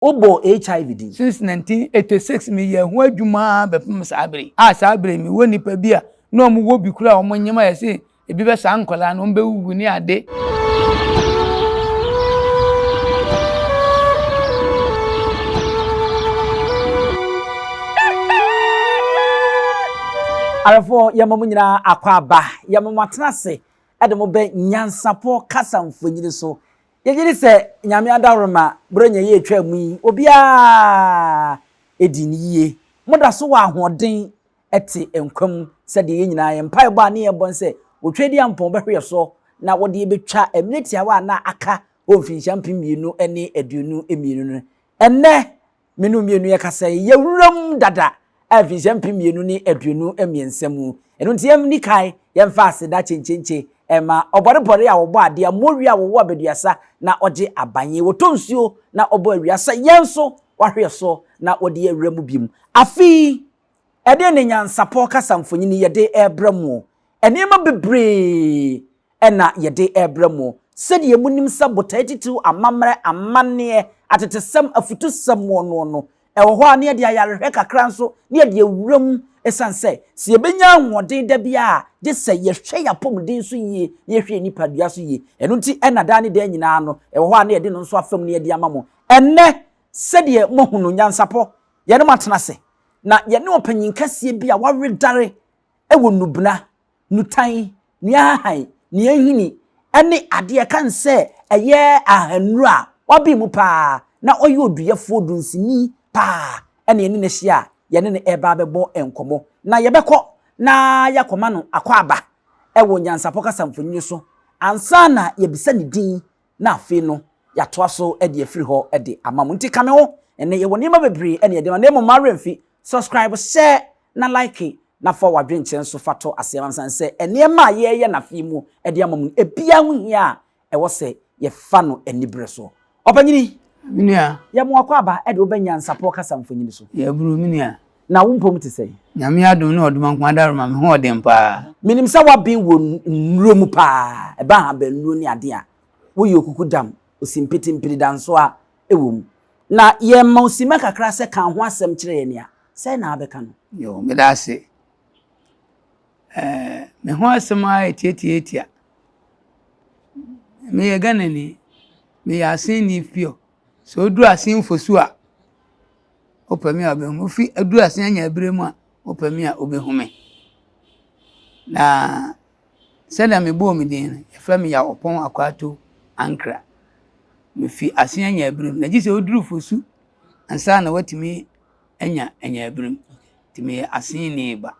Wobɔɔ HIV din. Since 1986 me yɛɛ ho adwuma ara bɛpem saa bere yi. A saa bere yi me wɔ nipa bi a na wɔn wɔ bi koraa a wɔn nyem a yɛse ebi bɛ saa nkwadaa no wɔn bɛ wuwu ne ade. Awerɛfoɔ yɛma mo nyinaa akwaaba, yɛma mo atena ase de mo bɛ nyansapɔ kasa mfonini so. Yɛgye di sɛ Nyame adaworoma Buronya yi a etwaa mu yi, obiara dii no yie. Moda so wɔ ahoɔden te nkwa mu sɛdeɛ yɛn nyinaa yɛn mpaebɔ a ne yɛbɔ ne sɛ Otwedeampɔn bɛhwɛ yɛn so na wɔde yɛn bɛtwa mmerɛ tiawa a na aka wɔ mfinhyia 2022 no. Ɛnnɛ Me no mmienu yɛkasa yi, yɛwuram dada a mfinhyia 2023 mu. Ɛno nti yɛn ni kan yɛmfa aseda kyenkyenkye ɛma ɔbɔrebɔre a wɔbɔ adeɛ, amoawia a wɔwɔ abaduasa na ɔgye aban yi, wɔtɔ nsuo na ɔbɔ awia sɛ yɛn nso wahwe so na wɔde yɛn awura mu biom. Afe yi, ɛdeɛn ne nyansapɔ kasa mfonini yɛde rebrɛ mo? Nneɛma bebree na yɛde rebrɛ mo. Sɛdeɛ monim sɛ botaeɛ titiriw amammerɛ, amanneɛ, atetesɛm, afutusɛm noɔ no, ɛwɔ hɔ a na yɛde ayarehwɛ kakra nso na yɛde awura mu ɛsiane sɛ, sɛ yɛbɛnya ahoɔden da biara a, gye sɛ yɛhwɛ yɛn apɔmuden so yie na yɛhwɛ yɛn nipadua so yie. Ɛno nti na daa ne daa nyinaa no, ɛwɔ hɔ a na yɛde no nso afa mu na yɛde ama mo. Ɛnnɛ, sɛdeɛ moahu no, nyansapɔ, yɛne mo atena ase, na yɛne ɔpanyin kɛseɛ bi a wawedare wɔ nnubena, nnutan, nnuahahan, nnuanhini, ne adeɛ ɛka ne sɛ ɛyɛ ahahanuro a waben mu paa na ɔyɛ oduyɛfoɔ dunsini paa ɛna yɛne no ahyia a yɛne no ɛreba abɛbɔ nkɔmmɔ na yɛbɛkɔ na yɛakɔma no akwaaba ɛwɔ nyansapɔ kasa mfonini so ansa na yɛabisa ne din na afei no yɛatoa so de afiri hɔ de ama mo. Nti ka me ho ɛnɛ yɛwɔ nneɛma bebree ɛna yɛde ma na mmom ma werɛ mfi subscribe, share na like na fa w'adwenkyerɛ nso fa to aseɛ ma me sane sɛ nneɛma a yɛreyɛ no afe yi mu de ama mo no ebiara ho hia a ɛwɔ sɛ yɛfa no anibere so. Ɔpanyini, Me nua. yɛ mo akwaaba de wo ba nyansapɔ kasa mfonini so. Yɛaburu, me nua. Na wo mpom te sɛn? Nyame adom ne ɔdom nko adaworoma me ho ɔden paa. Menim sɛ woaben wɔ nnuro mu paa, ɛba ahabannuro ne ade a, woyɛ okukudam, osimpiti mpiridansoa wɔ mu. Na yɛma wo simma kakra sɛ ka ho asɛm kyerɛ yɛn a, sɛn na wobɛka no? Yoo, meda ase. Ɛɛ, me ho asɛm ara yɛ tiatiatia. Meyɛ Ghanani, meyɛ Asenni pure. Sɛ oduru Asen Fosu a, wopɛ me a wobɛhu me. Wofi aduru Asen anya abire mu a, wopɛ me a wobɛhu me. Na sɛdeɛ mebɔɔ me din no, yɛfrɛ me Yaw Ɔpɔn Akwato Ankra. Mefi Asen anya abire mu. Na gye sɛ woduru Fosu ansa na woatumi anya anya abire mu. Nti meyɛ Asenni ba.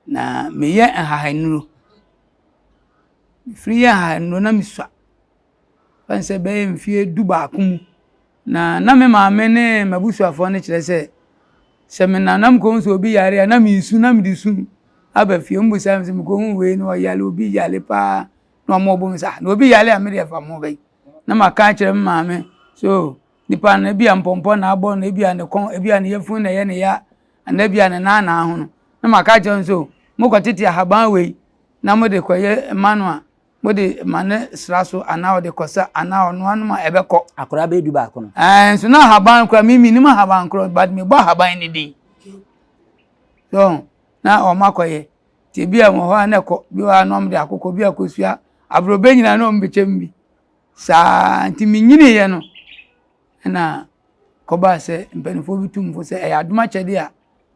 Na meyɛ nhahanuro. Mefiri yɛ nhahanuro na mesua. Ɛne sɛ bɛyɛ mfeɛ dubaako mu. Na na me maame ne m'abusuafoɔ no kyerɛ sɛ, sɛ menam na mekɔhu sɛ obi yare a, na mesu na mede su aba fie. Wɔbisa me sɛ mekɔhu wei na ɔyare, obi yare paa. Na wɔbɔ me sɛ, ah, na obi yare a me deɛ fa mo bɛyi. Na maka akyerɛ me maame so nipa no ebi a mpɔmpɔ na abɔ no, ebi a ne kɔn, ebi a ne yafunu na ɛyɛ ne ya, anaa ebi a ne nan na ahono. Na maka akyerɛ no sɛ, mokɔtete ahaban wei na mode kɔyɛ ma no a, Wode ma no sra so anaa ɔde kɔsa anaa ɔnoa nom a ɛbɛkɔ. Akwadaa bɛyɛ dubaako no. Ɛɛ nso na ahaban koraa mi mi nim ahaban korɔ but mi bɔ ahaban ne din. So na wɔn akɔyɛ te bi a wɔ hɔ a na ɛkɔ bi wɔ hɔ a na wɔn de akokɔ bi akosua aborɔbɛ nyinaa na wɔn bɛkyɛm bi saa nti mi nyini yɛ no ɛna kɔbaa sɛ mpanimfoɔ bi tum fo sɛ ɛyɛ adom akyɛde a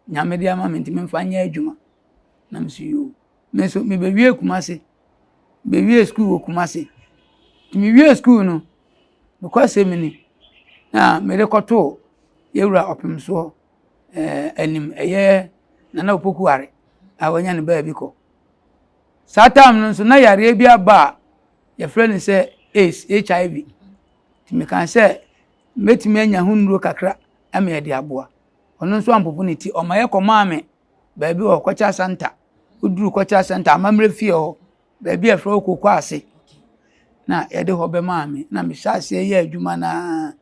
nyame de ama mi nti mi nfa nyɛ adwuma na mi so yoo. Me nso mebɛwiee Kumasi, mewiee sukuu wɔ Kumasi. Nti mewiee sukuu no, nokwasɛm ni, na mede kɔtoo yɛn wura Ɔpemsoɔ eh, anim, ɛyɛ Nana Opoku Ware a wanya ne baabi kɔ. Saa time no nso na yareɛ bi aba a yɛfrɛ no sɛ AIDS, HIV. Nti mekaa sɛ mɛtumi anya ho nnuro kakra ama yɛde aboa. Ɔno nso ampopo ne ti, ɔma yɛkɔmaa me baabi wɔ Culture Center. Woduru Culture Center, amammerɛ fie hɔ, baabi a yɛfrɛ hɔ Koko Ase, na yɛde hɔ bɛmaa me, na mehyɛ aseɛ yɛ adwuma no ara.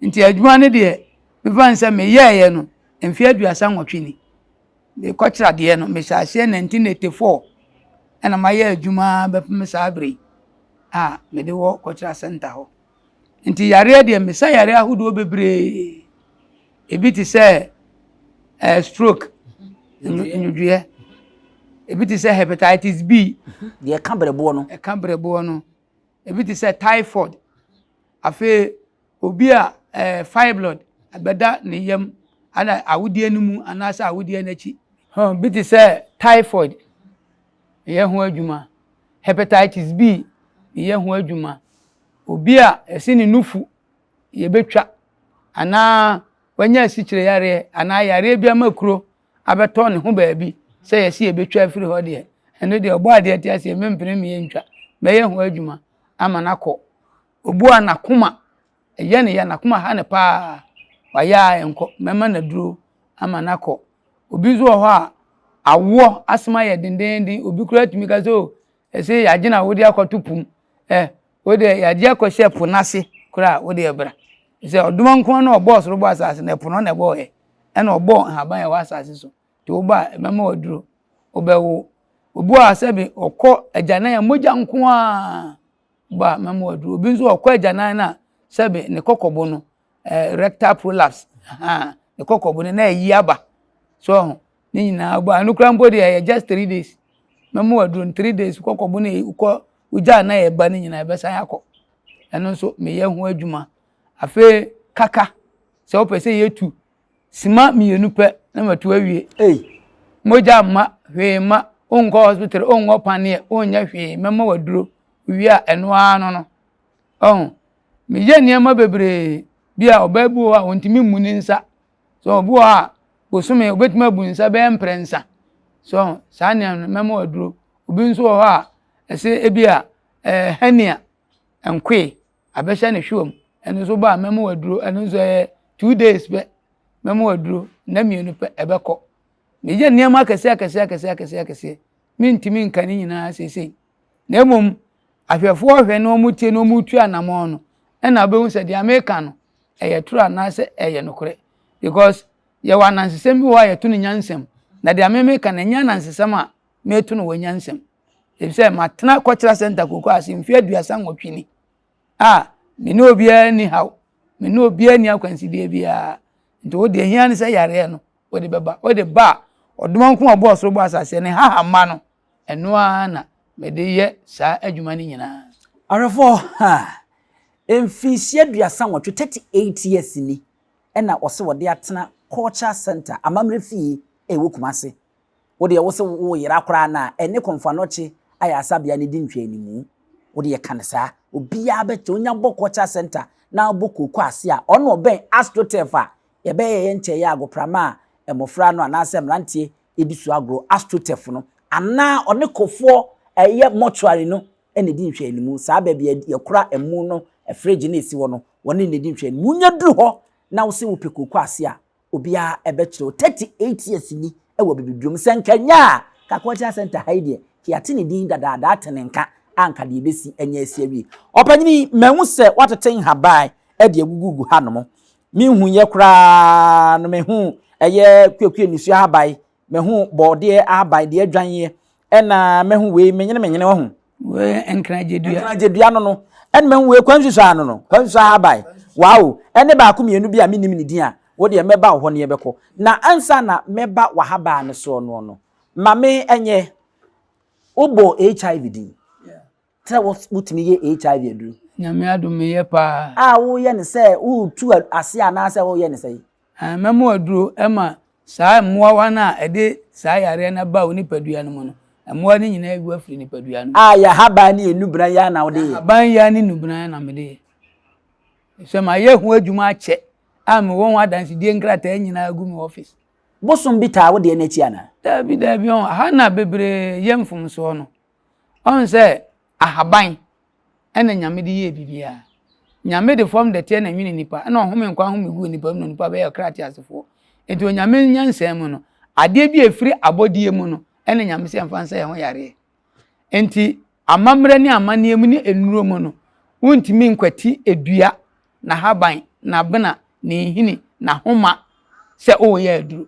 Nti adwuma no deɛ, mefa no sɛ meyɛeɛ no, mfeɛ 38 ni. Mekɔkyerɛ adeɛ no, mehyɛ aseɛ 1984, ɛna mayɛ adwuma bɛpem saa berɛ yi a mede wɔ Cultural Center hɔ. Nti yareɛ deɛ mesa yareɛ ahodoɔ bebree. Ebi te sɛ eh, stroke, nnwodwoeɛ. Ebi te sɛ hepatitis B. Deɛ ɛka brɛboɔ no. Ɛka brɛboɔ no. Ebi te sɛ typhoid. Afei obi a eh, fibroid abɛda ne yam ana awodeɛ no mu anaasɛ awodeɛ no akyi. Hɔn bi te sɛ typhoid yɛ ho adwuma, hepatitis B yɛ ho adwuma. Obi a ɛse ne nufu yɛbɛtwa anaa wanya asikyire yareɛ anaa yareɛ bi ama kuro abɛtɔ ne ho baabi sɛ yɛse yɛbɛtwa afiri hɔ deɛ, ɛno deɛ ɔbɔ adeɛ te aseɛ mempene me yɛntwa, mɛyɛ ho adwuma ama no akɔ. Obu a n'akoma ɛyɛ ne ya, n'akoma ha no paa, wayɛ a ɛnkɔ, mɛma no aduro ama no akɔ. Obi nso wɔ hɔ a, awoɔ asɛm ayɛ dendeenden, obi koraa tumi ka sɛ o, ɛsɛ yɛagye na wode akɔto po mu. Ɛ, wo deɛ yɛagye akɔhyɛ po no ase koraa wo deɛ bra. Sɛ ɔdoma nko ara na ɔbɔɔ soro bɔɔ asase na ɛpo no na ɛbɔɔɛ, ɛna ɔbɔɔ nhaban a ɛwɔ asase so. Nti woba a, ɛbɛma waduro, wobɛwo. Obi wɔ hɔ a sɛbe ɔkɔ agyanan a mogya nko ara ba a, mɛma waduro. Obi nso ɔkɔ agyanan no a sɛbe ne kɔkɔbo no, eh, rectal prolapse, ahaa, ne kɔkɔbo no na ayi aba. So ɔho, ne nyinaa ba. Ɛno koraa mpo deɛ ɛyɛ just 3 days. Mɛma waduro no 3 days, kɔkɔbo no kɔ wogyaa na ɛba no nyinaa ɛbɛsan akɔ. Ɛno nso meyɛ ho adwuma. Afei kaka, sɛ wopɛ sɛ yɛtu sima 2 pɛ na matu awie. Ei. Mogya mma, hwee mma, wonkɔ hospital, wonwɔ paneɛ, wonyɛ hwee, mɛma waduro. Wie a ɛno ara no no. Ɔho, meyɛ nneɛma bebree bi a ɔbaa bi wɔ hɔ a ɔntumi mmu ne nsa. So obi wɔ hɔ a bosome obetumi abu nsa bɛyɛ mprɛnsa. So saa nneɛma no mɛma waduro. Obi nso wɔ hɔ a ɛsɛ ebi a ɛɛ hernia nkoe abɛhyɛ ne hwewa mu. Ɛno nso ba a mɛma waduro. Ɛno nso ɛyɛ 2 days pɛ mɛma waduro. Nna 2 pɛ ɛbɛkɔ. Meyɛ nneɛma akɛseɛ akɛseɛ akɛseɛ akɛseɛ akɛseɛ. Mentumi nka ne nyinaa seesei. Na mmom ahwɛfoɔ hwɛ na wɔtie na wɔtu anammɔn no ɛna wobɛhu sɛ deɛ meka no ɛyɛ toro anaasɛ ɛyɛ nokorɛ, because yɛwɔ anansesɛm bi wɔ hɔ a yɛto no nyansam, na deɛ me meka no ɛnyɛ anansesɛm a meto no wɔ nyansam, efisɛ matena cultural center koko ase mfeɛ 38 ni a me ne obiara ni haw, me ne obiara ni akwansideɛ biara. Nti wo deɛ hia ne sɛ yareɛ no wode bɛba, wode ba a ɔdoma nko a ɔbɔɔ soro bɔ asase ne hahama no, ɛno ara na mede yɛ saa adwuma no nyinaa. Ahwɛfoɔ, ha, mfinhyia 38, 38 years ni ɛna ɔsɛ wɔde atena Culture Center, amammerɛ fie a ɛwɔ Kumase. Wo deɛ wo sɛ wo yera koraa na ɛne Kɔmfo Anɔkye ayɛ asabea no di nhwɛanimu. Wo deɛ ka no saa. Obiara bɛkyɛ onya bɔ Culture Center na abɔ kooko ase a ɔno ɔbɛn AstroTurf a yɛbɛyɛ yɛn nkyɛn yɛ agoprama a mmɔfra no anaasɛ mmeranteɛ ɛdi so agorɔ AstroTurf no anaa ɔne kofoɔ ɛyɛ mortuary no ɛna ɛdi nhwɛanimu. Saa baabi a yɛkora ɛmu no, fridge no ɛsi hɔ no, wɔne na ɛdi nhwɛanimu. Nya duru hɔ na wo sɛ wopɛ kooko ase a, obiara ɛbɛkyerɛ wo. 38 years ni ɛwɔ bibidurom sɛ nkanya a ka Culture Center ha yi deɛ yɛate ne din dadaada, ate ne nka anka deɛ ɛbɛsi ɛnyɛ asi awie. Ɔpanyini, mahu sɛ woatete nhaban ɛde agugugu ha nom. Mehu yɛ koraa no, mehu ɛyɛ kuakua nisuo ahaban, mehu bɔɔdeɛ ahaban deɛ adwan ɛna mehu wei menyene menyene wahu. Wei nkragyedua. Nkragyedua no, ɛna mehu wei kwansusu ano no, kwansusu ahaban. Wow, ɛne baako mmienu bi a menim ne din a wo deɛ mɛba wo hɔ ne yɛbɛkɔ. Na ansa na mɛba w'ahaban no soɔ no, ma me ɛnyɛ wobɔ HIV din sɛ wotumi yɛ HIV aduru. Nyame adom, meyɛ paa. A woyɛ ne sɛ woretu ase anaasɛ woyɛ ne sɛ? Mɛmo aduro ma saa mmoawa no a ɛde saa yareɛ no ba wo nipadua no mu no, mmoa no nyinaa awu afiri nipadua no mu. A yɛ haban ne nnubran yi na wode yɛ? Haban yi ne nnubran na mede yɛ. Sɛ mayɛ ho adwuma akyɛ a mewɔ ho adansedie nkrataa nyinaa gu me office. Bosom bi taa wo deɛ n'akyi anaa? Daabi, daabi, ɔn ha na bebree yɛ mfomsoɔ no. Ɔn sɛ ahaban ɛna Nyame de yɛɛ biribiara. Nyame de fam dɛteɛ na nwene nipa, ɛna ɔhome nkwa home guu nipa mu na nipa bɛyɛ ɔkra teasefoɔ. Nti Onyame nyansa mu no, adeɛ bi a ɛfiri abɔdeɛ mu no, ɛna Nyame sɛ yɛmfa nsa yɛn ho yareɛ. Nti amammerɛ ne amanneɛ mu ne nnuro mu no, wontumi nkwati edua, n'ahaban, n'abena, ne nhini, n'ahoma sɛ woreyɛ aduro.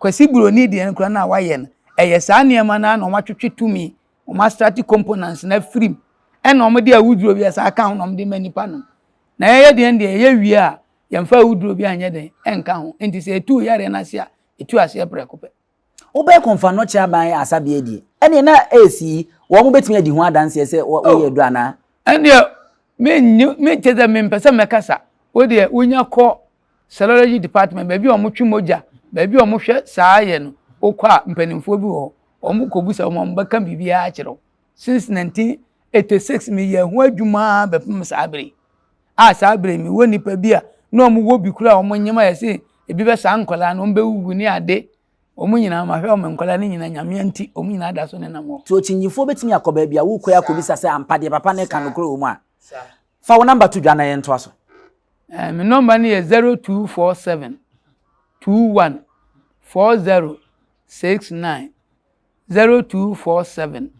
Kwasi Buroni deɛ no koraa no a wayɛ no, ɛyɛ saa nneɛma no ara na wɔatwetwe tumi, wɔn extract components no afiri mu, ɛna wɔde awuduro bi asan aka ho na wɔde ma nipa nom. Na yɛyɛ deɛn deɛ yɛyɛ wie a, yɛmfa awuduro bi anyɛ dɛn ɛnka ho. Nti sɛ ɛtu yareɛ no ase a, ɛtu aseɛ prɛko pɛ. Wobɛyɛ kɔmfoanɔkye aban asabea die. Ɛneɛ na ɛresi yi, wɔn bɛtumi adi ho adanseɛ sɛ woyɛ aduro anaa? Ɛnneɛ menni, me kyerɛ sɛ mempɛ sɛ mɛkasa. Wo deɛ wonya kɔ serology department, baabi a wɔtwe mogya, baabi a wɔhwɛ saa yɛ no, wokɔ a mpanimfoɔ bi wɔ hɔ, wɔn kɔbusa wɔn, wɔbɛka biribiara akyerɛ wo. Since 1986 meyɛɛ ho adwuma ara bɛpem saa bere yi. A saa bere yi mewɔ nnipa bi a na wɔwɔ bi koraa a wɔnyem a yɛse ebi bɛsaa nkwadaa no wɔbɛwuwu ne ade. Wɔn nyinaa mahwɛ wɔn nkwadaa no nyinaa Nyame nti wɔn nyinaa da so nenam hɔ. Nti okyinyifoɔ bɛtumi akɔ baabi a wokɔ yi akɔbisa sɛ ampa deɛ papa no reka nokorɛ wɔ mu a? Fa wo namba to dwa na yɛntoa so. Eh, me nɔmba no yɛ 0247 21 40 69. 0247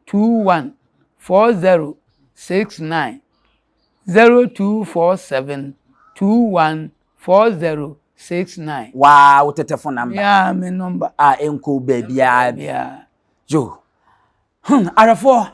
21 40 69. 0247 21 40 69. Waa wo tetefo namba. Yeah, me number. A enko baabiara. Yeah. Yo. Hmm, ahwɛfoɔ,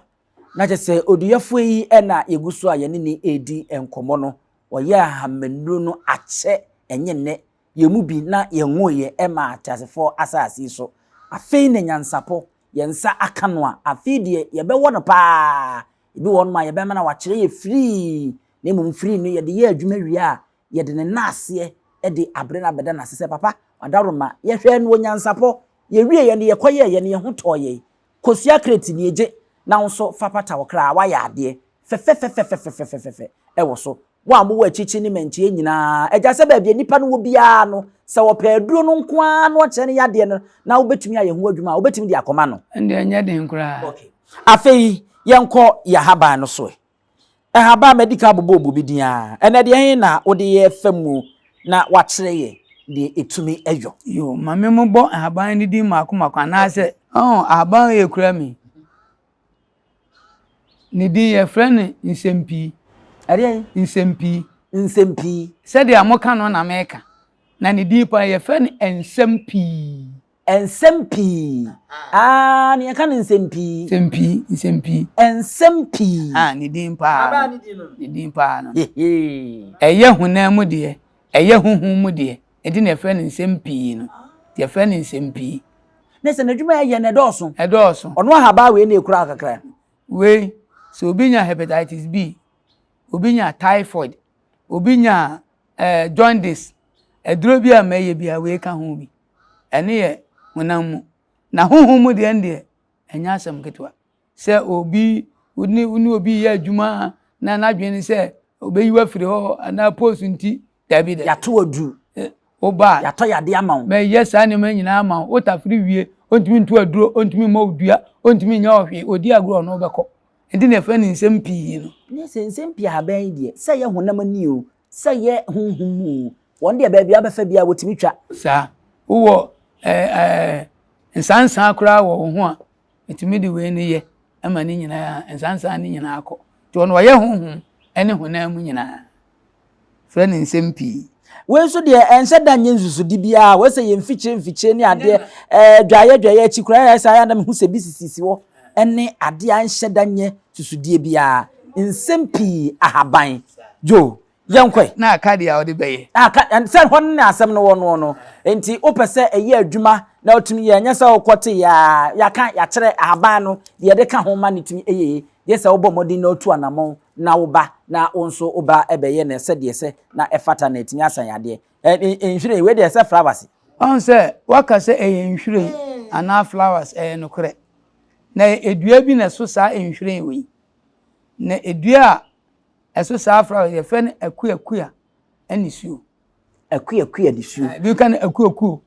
na kyɛ sɛ oduyɛfoɔ yi na yɛgu so a yɛne ne redi nkɔmmɔ no, ɔyɛ ahamannuro no akyɛ ɛnyɛ nnɛ Yɛn mu bi na yɛnwoeɛ maa ateasefoɔ asase yi so. Afei na nyansapɔ, yɛn nsa aka no a, afei deɛ yɛbɛwɔ no paa. Ebi wɔ hɔnom a yɛbɛma no wakyerɛ yɛ firii, na mmom firii no yɛde yɛ adwuma wie a, yɛde ne naaseɛ de abrɛ no abɛda no ase sɛ, Papa, wadaworoma, yɛhwɛɛ no wɔ nyansapɔ, yɛwieeɛ no yɛkɔyɛeɛ no yɛn ho tɔɔ yɛn. Kosua kreti nie gye na wo nso fa pata wo kra, woayɛ adeɛ fɛfɛfɛfɛfɛfɛfɛfɛ wɔ so. Mo a mowɔ akyirikyiri ne mankyia nyinaa, agya sɛ baabi a nnipa no wɔ biara no, sɛ wɔpɛ aduro no nko ara na wɔkyerɛ no yadeɛ no na wobɛtumi ayɛ ho adwuma a, wobɛtumi de akɔma no. Ɛnde ɛnyɛ den koraa. Okay. Afei yɛnkɔ yɛn ahaban no so ɛ. Nhaban a madi kan abobɔ obi din ara, ɛnɛ deɛ he na wode yɛ fa mu na woakyerɛ yɛ deɛ ɛtumi yɔ? Yo, ma me mmobɔ nhaban no din mmaako mmaako anaasɛ. Ɔho, ahaban wei ekura mi. Ne din yɛfrɛ no nsɛmpii. Ɛdeɛn? Nsɛmpii. Nsɛmpii. Sɛdeɛ moka no na meka. Na ne din paa yɛfrɛ no nsɛm pii. Nsɛm pii. Ah, ne yɛka no nsɛm pii. Nsɛm pii, nsɛm pii. Nsɛm pii. Ah, ne din paa no. Ne din paa no. Ɛyɛ honam mu deɛ, ɛyɛ honhom mu deɛ. Enti na yɛfrɛ no nsɛm pii no. Yɛfrɛ no nsɛm pii. Ne sɛ n'adwuma a ɛyɛ no ɛdɔɔso. Ɛdɔɔso. Ɔno ahabaa wei na ekura kakra. Wei, sɛ obi nya hepatitis B, obi nya typhoid, obi nya eh, jaundice, aduro bi a mɛyɛ bi a wei ka ho bi. Ɛno yɛ honam mu. Na honhom mu deɛ deɛ, ɛnyɛ asɛm ketewa. Sɛ obi wo ne wo ne obi reyɛ adwuma na n'adwene ne sɛ obeyi wo afiri hɔ anaa post nti, dabi dabi. Yɛato aduru. Woba a. Yɛatɔ yadeɛ ama wo. Mɛyɛ saa nneɛma nyinaa ama wo. Wotafere wie, ontumi nto aduro, ontumi mmɔ wo dua, ontumi nyɛ wo hwee, odi agorɔ ɔno wobɛkɔ. Nti na yɛfrɛ no nsɛm pii no. Ne sɛ nsɛm pii ahaban yi deɛ, sɛ ɛyɛ honam ani o, sɛ ɛyɛ honhom mu o, wɔn deɛ baabi a wobɛfa biara wɔtumi twa. Saa. Wowɔ ɛɛ ɛɛ nsansaa koraa wɔ wo ho a, Metumi de wei no yɛ ma ne nyinaa, nsansan ne nyinaa kɔ. Nti ɔno ɔyɛ honhom ne honam mu nyinaa. Frɛ no nsɛm pii. Wei nso deɛ ɛnhyɛ da nyɛ nsusudi biara, wei sɛ yɛ mfikyire mfikyire ne adeɛ, ɛɛ dwaeɛ dwaeɛ akyi koraa ɛyɛ saa yɛ na mehu sɛ bi sisisi hɔ ɛne adeɛ a ɛnhyɛ da nyɛ susudie biara. Nsɛm pii ahaban. Yo, Yɛnkɔ ɛ. Na aka deɛ a wode bɛyɛ. Aka, sɛ hɔ no na asɛm no wɔ noɔ no. Enti wopɛ sɛ ɛyɛ adwuma na wotumi yɛ, ɛnyɛ sɛ wokɔ te yɛ ara, yɛaka, yɛakyerɛ ahaban no deɛ yɛde ka ho ma no tumi yɛ yie. Gye sɛ wobɔ mmɔden na wotu anammɔn na woba na wo nso woba bɛyɛ no sɛdeɛ ɛsɛ na ɛfata na atumi asa yadeɛ. Ɛ, nhwiren, wei deɛ ɛsɛ flowers. Wahu sɛ woaka sɛ ɛyɛ nhwiren anaa flowers, ɛyɛ nokorɛ. Na ɛyɛ dua bi na ɛso saa nhwiren wei. Na dua a Ɛso saa flower yɛfrɛ no akuakua nisuo. Akuakua nisuo. Ebi ka no akuakuo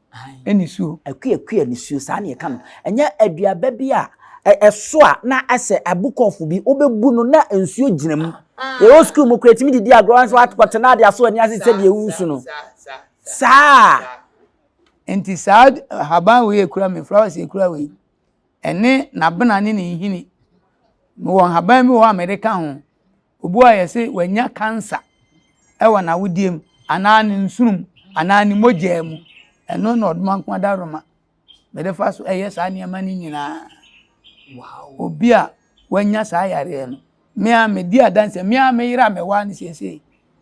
nisuo. Akuakua nisuo saa na yɛka no. Ɛnyɛ aduaba bi a ɛso a na asɛ abukɔfo bi wobɛbu no na nsuo gyina mu. Yɛwɔ sukuu mu koraa ɛtumi didi agorɔ nso akɔte na ade aso ani ase sɛ deɛ ɛwusu no. Saa. Nti saa haban wei ekura me flowers ekura wei ɛne n'abena ne ne nhini. Mewɔ nhaban bi wɔ hɔ a mede ka ho. Obi wɔ hɔ a yɛse wanya cancer wɔ n'awodeɛ mu anaa ne nsono mu anaa ne mogya mu. Ɛno na Ɔdomankoma Adaworoma mede fa so yɛ saa nneɛma no nyinaa. Obi a wanya saa yareɛ no, me a medi adanseɛ, me a me yere a mewaa no seesei.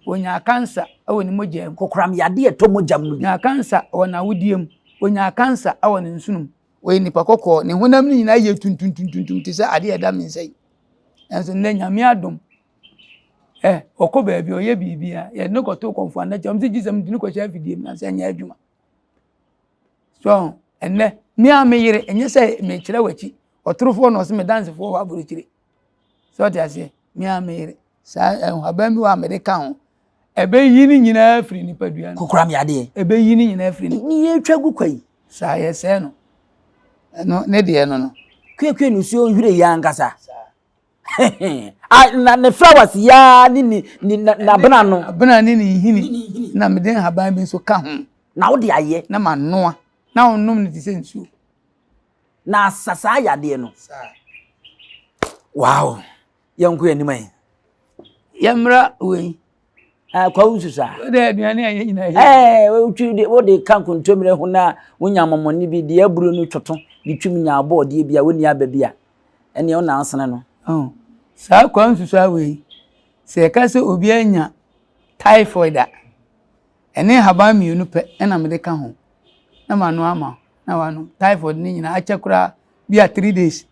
Ɔnyaa kansa wɔ ne mogya mu. Kokoram yadeɛ ɛtɔ mogya mu no bi. Ɔnyaa kansa wɔ n'awodeɛ mu. Ɔnyaa kansa wɔ ne nsono mu. Ɔyɛ nipa kɔkɔɔ. Ne honam no nyinaa yɛ tuntumtuntum te sɛ adeɛ a ɛda me nsa yi. Nanso nnɛ Nyame adom, ɛ ɔkɔ baabi ɔyɛ biribi a yɛde no kɔto kɔmfo anɛkyɛ wɔn sɛ gye sɛ mede no kɔhyɛ afidie mu nanso ɛnyɛ adwuma. So ɛnnɛ me a me yere ɛnyɛ sɛ mekyerɛ w'akyi ɔtorofoɔ na ɔsɛ me dansefoɔ wɔ aburokyire. So ɔte aseɛ me a me yere saa nhaban bi wɔ a mede ka ho ɛbɛyi ne nyinaa firi nipadua no. Kokoram yadeɛ. Ɛbɛyi ne nyinaa firi ne. Ne yɛtwa gu kwa yi. Saa yɛsɛɛ no ɛno ne deɛ no no. Kuakua nsuo nhwire yi ankasa. Ah, na ne flowers yi ara ne ne ne n'abena no. Abena ne ne nhini na mede nhaban bi nso ka ho. Na wode ayɛ. Na manoa na wonom no te sɛ nsuo. Na asa saa yadeɛ no. Wow, yɛnkɔ yɛn anim ayi. Yɛmmra wei. Ah, kwawu nso saa. Wode aduane a yɛn nyinaa yɛ. Ɛɛ, wotwi de wode ka nkontommire ho na wonya amɔmɔne bi deɛ aburo no twɔto de twim nya abɔɔdeɛ bi a wonni aba bi a ɛneɛ wo na asene no. Oh, saa kwawu nso saa wei, sɛ yɛka sɛ obi anya typhoid a, ɛne nhaban mmienu pɛ na mede ka ho na manoa ama wo na wanom. Typhoid no nyinaa akyɛ koraa bi a 3 days.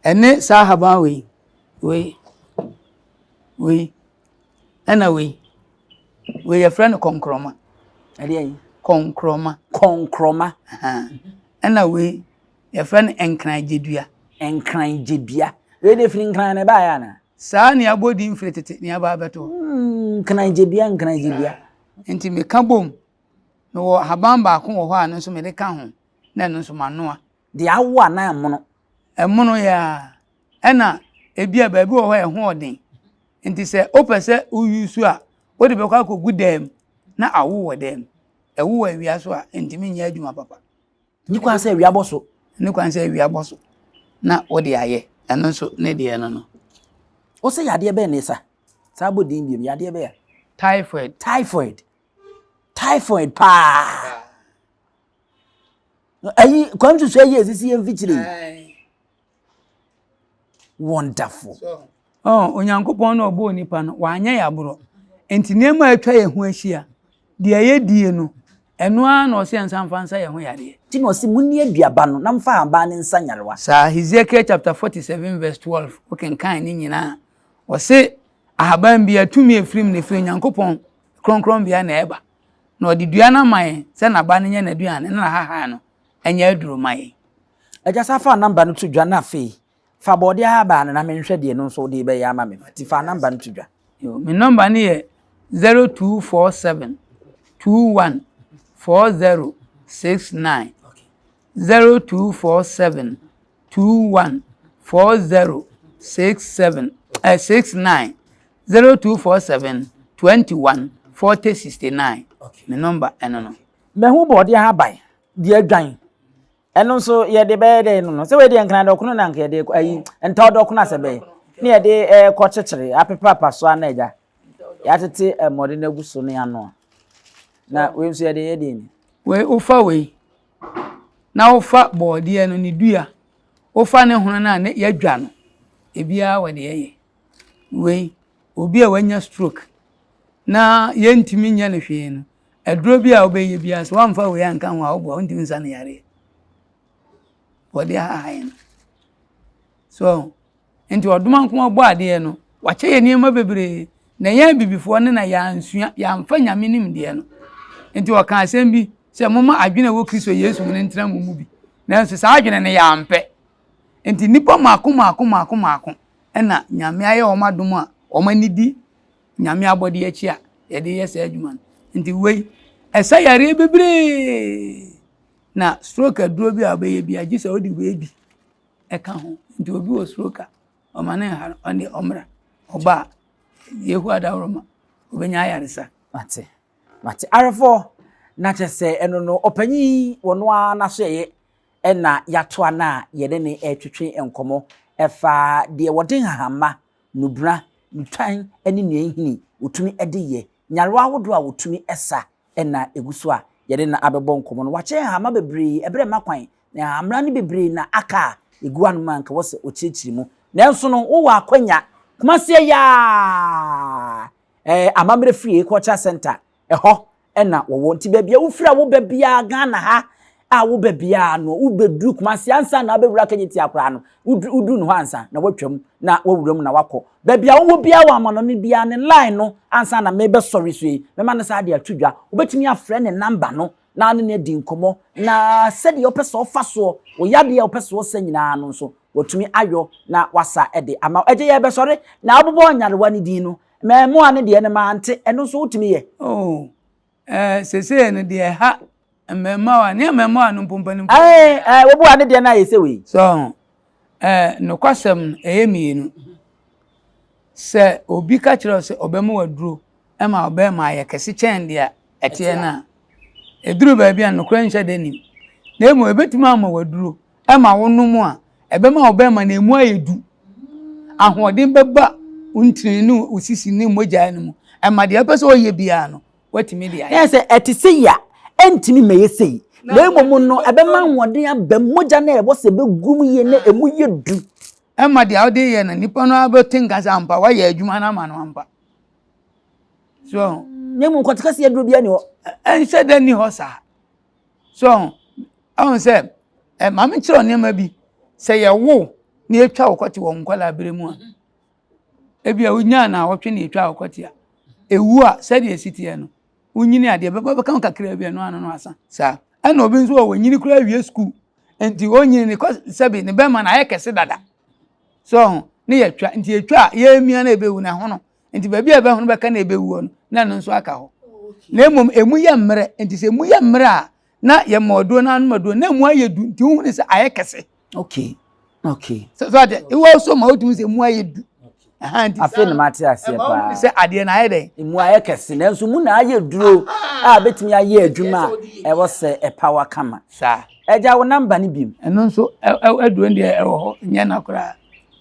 Ɛne saa ahaban wei, wei, wei. Ɛna wei, wei yɛfrɛ no kɔnkrɔma. Ɛdeɛ yi? Kɔnkrɔma. Kɔnkrɔma. Ɛna wei yɛfrɛ no nkrangyedua. Nkrangyedua. Wei de firi nkran na ɛbaeɛ anaa? Saa ne abɔ din firi tete ne aba abɛto hɔ. Nkrangyedua, nkrangyedua. Nti meka bom, mewɔ ahaban baako wɔ hɔ a ɛno nso mede ka ho na ɛno nso manoa. Deɛ awo anaa ɛmono? Ɛmono yɛ a. Ɛna ebi a baabi wɔ hɔ a ɛho ɔden. Nti sɛ wopɛ sɛ woyi a, wode bɛkɔ akɔgu dan mu na awo wɔ dan mu. Ɛwo wɔ awia so a, ntumi nyɛ adwuma papa. Ni kwan sɛ awia bɔ so. Ni kwan sɛ awia bɔ so na wode ayɛ. Ɛno nso ne deɛ no no. Wo sɛ yadeɛ bɛn ne sa? Saa bɔ din biom, yadeɛ bɛn a? Typhoid. Typhoid. Typhoid paa. Ayi kwan susu ayi esisi yɛn mfikyire yi. Wonderful. Oh, Onyankopɔn na ɔbɔɔ nipa no, wanyɛ yɛ aborɔ. Nti nneɛma a atwa yɛn ho ahyia, deɛ yɛdie no, ɛno ara na ɔsɛ yɛn nsa mfa nsa yɛn ho yareɛ. Nti na ɔse munni aduaba no na mfa ahaban no nsa nyarewa. Saa Hesekiel chapter 47 verse 12, wokenkan ne nyinaa, ɔse ahaban bi a tumi efiri mu na efiri Onyankopɔn kronkronbea na ɛba. Na ɔde dua no ama yɛn sɛ n'aba no nyɛ n'aduane na n'ahahan no nyɛ aduro ma yɛn. Agya san fa number no to dwa na afei fa bɔɔde ahabaa no na menhwɛ deɛ no nso wode bɛyɛ ama me. Nti fa number no to dwa. Yo, me number no yɛ 0247 21 40 69. 0247 21 40 67 eh, 69. 0247 21 40 69. Me number ɛno no. Mahu bɔɔde ahaban deɛ adwan. Ɛno nso yɛde bɛyɛ dɛ no no sɛ wei deɛ nkran dɔkono na nka yɛde ayi ntaw dɔkono asɛ bɛyɛ ne yɛde ɛkɔ kyekyere apepa so ana agya yɛatete mmɔde no agu so ne ano na wei nso yɛde yɛ deɛ ni. Wei wofa wei na wofa bɔɔdeɛ no ne dua wofa ne hono no a ne yɛadwa no ebiara wɔ deɛ ɛyɛ wei obi a wanya stroke na yɛntumi nyɛ no hwee no Aduro bi a wobɛyɛ biara sɛ woamfa wei anka ho a woboa wontumi nsa no yareɛ. Wɔde ahahan no. So nti ɔdoma nko abɔ adeɛ no wakyɛ yɛ nneɛma bebree na yɛn abibifoɔ no na yɛansua yɛamfa nyame nimdeɛ no. Nti ɔka asɛm bi sɛ momma adwene a ɛwɔ Kristo Yesu mu no ntena mo mu bi. Nanso saa adwene no yɛampɛ. Nti nnipa mmaako mmaako mmaako mmaako ɛna nyame ayɛ wɔn adom a wɔn ani di Nyame abɔdeɛ akyi a yɛde yɛ saa adwuma no. Nti wei, ɛsa yareɛ bebree. Na stroke aduro bi a wobɛyɛ bi a gye sɛ wode wei bi ɛka ho. Nti obi wɔ stroke a, ɔma ne nha no, ɔne ɔmmra. Ɔba a, Yehowa adaworoma, obɛnya ayaresa. Mate, mate. Awerɛfoɔ, na kyerɛ sɛ ɛno no, ɔpanyin yi, wɔno ara n'asoɛeɛ ɛna yɛatoa no a yɛne no retwetwe nkɔmmɔ ɛfa deɛ wɔde nhahamma nnubena, nnutan ne nnua nhini wɔtumi de yɛ, nyarewa ahodoɔ a wɔtumi sa na ɛgu so a yɛne no abɛbɔ nkɔmmɔ no. Wakyɛ nhama bebree, ɛberɛ mma kwan, na nhahamra no bebree na aka a ɛgu anom a anka wɔ sɛ ɔkyerɛkyerɛ mu. Nanso no, wowɔ akwanya, Kumasi ɛyɛ a. Ɛɛ Amammerɛ Fie Culture Center, ɛhɔ na wɔwɔ. Nti baabi a wofiri a woba biara Ghana ha a woba biara no, wobɛduru Kumasi ansa na wobɛwura Kejetia koraa no, woduru no hɔ ansa na woatwam na woawura mu na woakɔ. Baabi a wowɔ biara wɔ amanɔne biara ne line no ansa na mebɛsɔre so yi, mɛma no saa de ato dwa. Wobɛtumi afrɛ ne number no na ne no adi nkɔmmɔ na sɛdeɛ wopɛ sɛ ɔfa soɔ, wo yadeɛ a wopɛ sɛ ɔsa nyinaa no nso, watumi ayɔ na wasa de ama wo. Agye yɛrebɛsɔre na wobobɔɔ nyarewa no din no, mmaamua no deɛ no mante, ɛno nso wotumi yɛ? Oh, eh, sesei no deɛ ɛha mmɛmmawa, ne mmɛmmawa no mpo mpanimfoɔ. Eh, eh, woboa ne deɛ no ayɛ sɛ wei. So, eh, nokwasɛm no ɛyɛ mmienu. Sɛ obi ka kyerɛ wo sɛ ɔbɛma waduro ma ɔbɛrima ayɛ kɛse kyɛn deɛ ɛteɛ no a, ɛduru baabi a nokorɛ nhyɛ da nim. Na mmom ɛbɛtumi ama waduro ma wonom a, ɛbɛma wo bɛrima no emu ayɛ du. Ahoɔden bɛba wo ntini ne wo sisi ne mogya no mu. Ɛma deɛ wopɛ sɛ ɔyɛ biara no, woatumi de ayɛ. Ɛyɛ sɛ ɛte sei a, ɛntumi mmɛyɛ sei. Na mmom no, ɛbɛma ahoɔden aba mu, mogya no a ɛwɔ sɛ ɛbɛgu mu yie na emu yɛ du. Ɛma deɛ wode yɛ no, nipa no ara bɛte nka sɛ ampa woayɛ adwuma no ama no ampa. So. Na mmom kɔtekɛseɛ aduro biara nni hɔ. Ɛnhyɛ da nni hɔ saa. So ɔho sɛ ɛ maame kyerɛ nneɛma bi sɛ yɛwo na yɛtwa wo kɔte wɔ nkwadaa berɛ mu a ebi a wonyaa na awɔtwe na yɛtwa wo kɔte a ewu a sɛdeɛ esi teɛ no wonyini adeɛ bɛba bɛka ho kakra bi ɛno ano no asa saa ɛna obi nso wɔ wɔnyini koraa wie sukuu nti onyini ne kɔ sɛbi ne bɛma na ayɛ kɛse dada so ɔho ne yɛtwa nti yɛtwa a yɛmia na ebewu na ɛho no Nti baabi a ɛbɛhono bɛka na ɛbɛwuo no, na ɛno nso aka hɔ. Na mmom ɛmu yɛ mmerɛ, nti sɛ ɛmu yɛ mmerɛ a, na yɛma aduro no anom aduro, na ɛmu ayɛ du, nti wohu ne sɛ ayɛ kɛse. Okay, okay. So, so ate, ɛwɔ so ma wotumi sɛ ɛmu ayɛ du. Afei na mate aseɛ paa. Sɛ adeɛ no ayɛ dɛn? Ɛmu ayɛ kɛse, nanso mu na ayɛ duro a bɛtumi ayɛ adwuma a ɛwɔ sɛ ɛpawa kama. Saa. Ɛgya wo namba no bim. Ɛno nso aduro no deɛ ɛwɔ hɔ, nyɛ na koraa.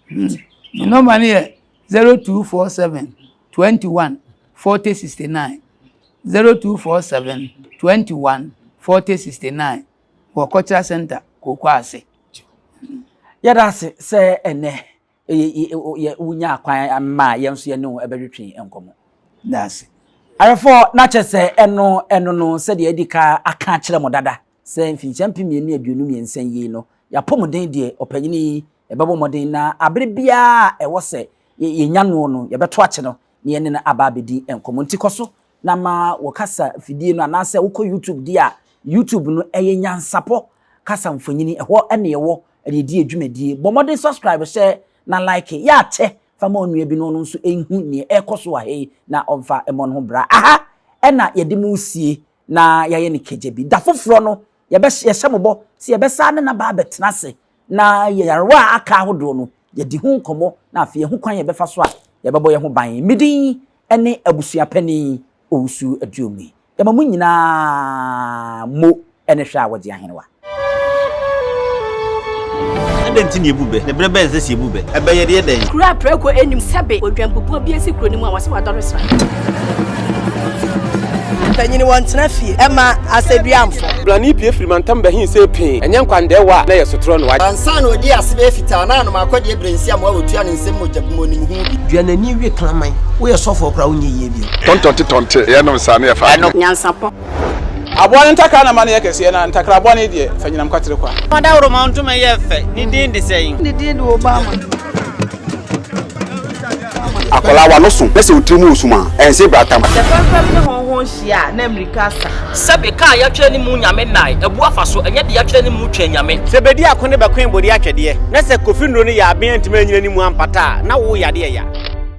Ne nɔmba no yɛ 0247 21 40 69 0247 21 40 69 wɔ Cultural Center Kooko ase. Yɛda ase sɛ ɛnɛ wonya kwan ma yɛn nso yɛne wo ɛbɛtwetwe nkɔmmɔ. Da ase. Ayɛfoɔ na kyɛ sɛ ɛno ɛno no sɛdeɛ adi ka aka akyerɛ mo dada sɛ mfinhyia 2023 yi no yɛapɔmuden deɛ ɔpanyini yi Yɛbɛbɔ mmɔden na bere biara a ɛwɔ sɛ yɛnya noɔ no, yɛbɛto akye no na yɛne no aba abɛdi nkɔmmɔ. Nti kɔ so na ma wɔ kasa fidie no anaasɛ wokɔ YouTube deɛ a, YouTube no ɛyɛ Nyansapɔ kasa mfonini, ɛhɔ na yɛwɔ de di yɛn dwumadie. Bɔ mmɔden subscribe, hyɛ na like, yɛ akyɛ fa ma onua bi na ɔno nso nhu neɛ ɛrekɔ so wɔ ha yi na ɔmfa mmɔ ne ho bra. Aha na yɛde mo resie na yɛayɛ no kagya bi. Da foforɔ no, yɛbɛhyɛ mo bɔ sɛ yɛbɛsan ne no aba abɛtena ase na nyarewa a aka ahodoɔ no, yɛadi ho nkɔmmɔ na afei yɛahu kwan a yɛbɛfa so a yɛbɛbɔ yɛn ho ban. Me din ne Abusuapanin Owusu Aduomi. Yɛma mo nyinaa mo ne hwɛ a wɔgye ahenewa. Adɛn nti na yɛbu bɛ? Na berɛ bɛn na ɛsɛ sɛ yɛbu bɛ? Ɛbɛ yɛde yɛ dɛn? Kuro a prako nnim sɛbe odwanbubuo bi asi kuro no mu a wɔse wadɔre sra. Mpanyin wɔntena fie mma asɛduamfo. Blani pue firi mantam bɛhee see pee, ɛnyɛ nkwandɛɛwa a na ɛyɛ sotorɔ no. Ansa na odii ase bɛyɛ fitaa na anom akɔdeɛ berɛ nsi amoa wɔtua ne nsam mogya bi mu onim ho bi. Dua n'ani we kraman. Woyɛ sɔfoɔ koraa wonyɛ yie bio. Tɔntɔnte tɔnte yɛnom saa ne yɛfa adwene. Nyansapɔ. Aboa no ntakra na ma no yɛ kɛseɛ, na ntakra bɔne deɛ, fa nyinam kwatere kwa. Ɔdawuroma ntoma yɛ fɛ, ne din de sɛn? Ne din de Obama. Akwadaa w'ano so na sɛ wo tiri mu wɔ sum a, ɛnse bratam. Sɛ fɛmfɛm ne hɔnhɔn hyia a, na mmirika asa. Sɛbe ka a yɛatwerɛ ne mu Nyame nnae, abu afa so, ɛnyɛ deɛ yɛatwerɛ ne mu Twɛn Nyame. Sɛ bedi ako ne bɛkoe bode atwɛdeɛ, na sɛ Kofi nnuro no yɛ aben antumi anyina ne mu ampata a, na wo yadeɛ ya.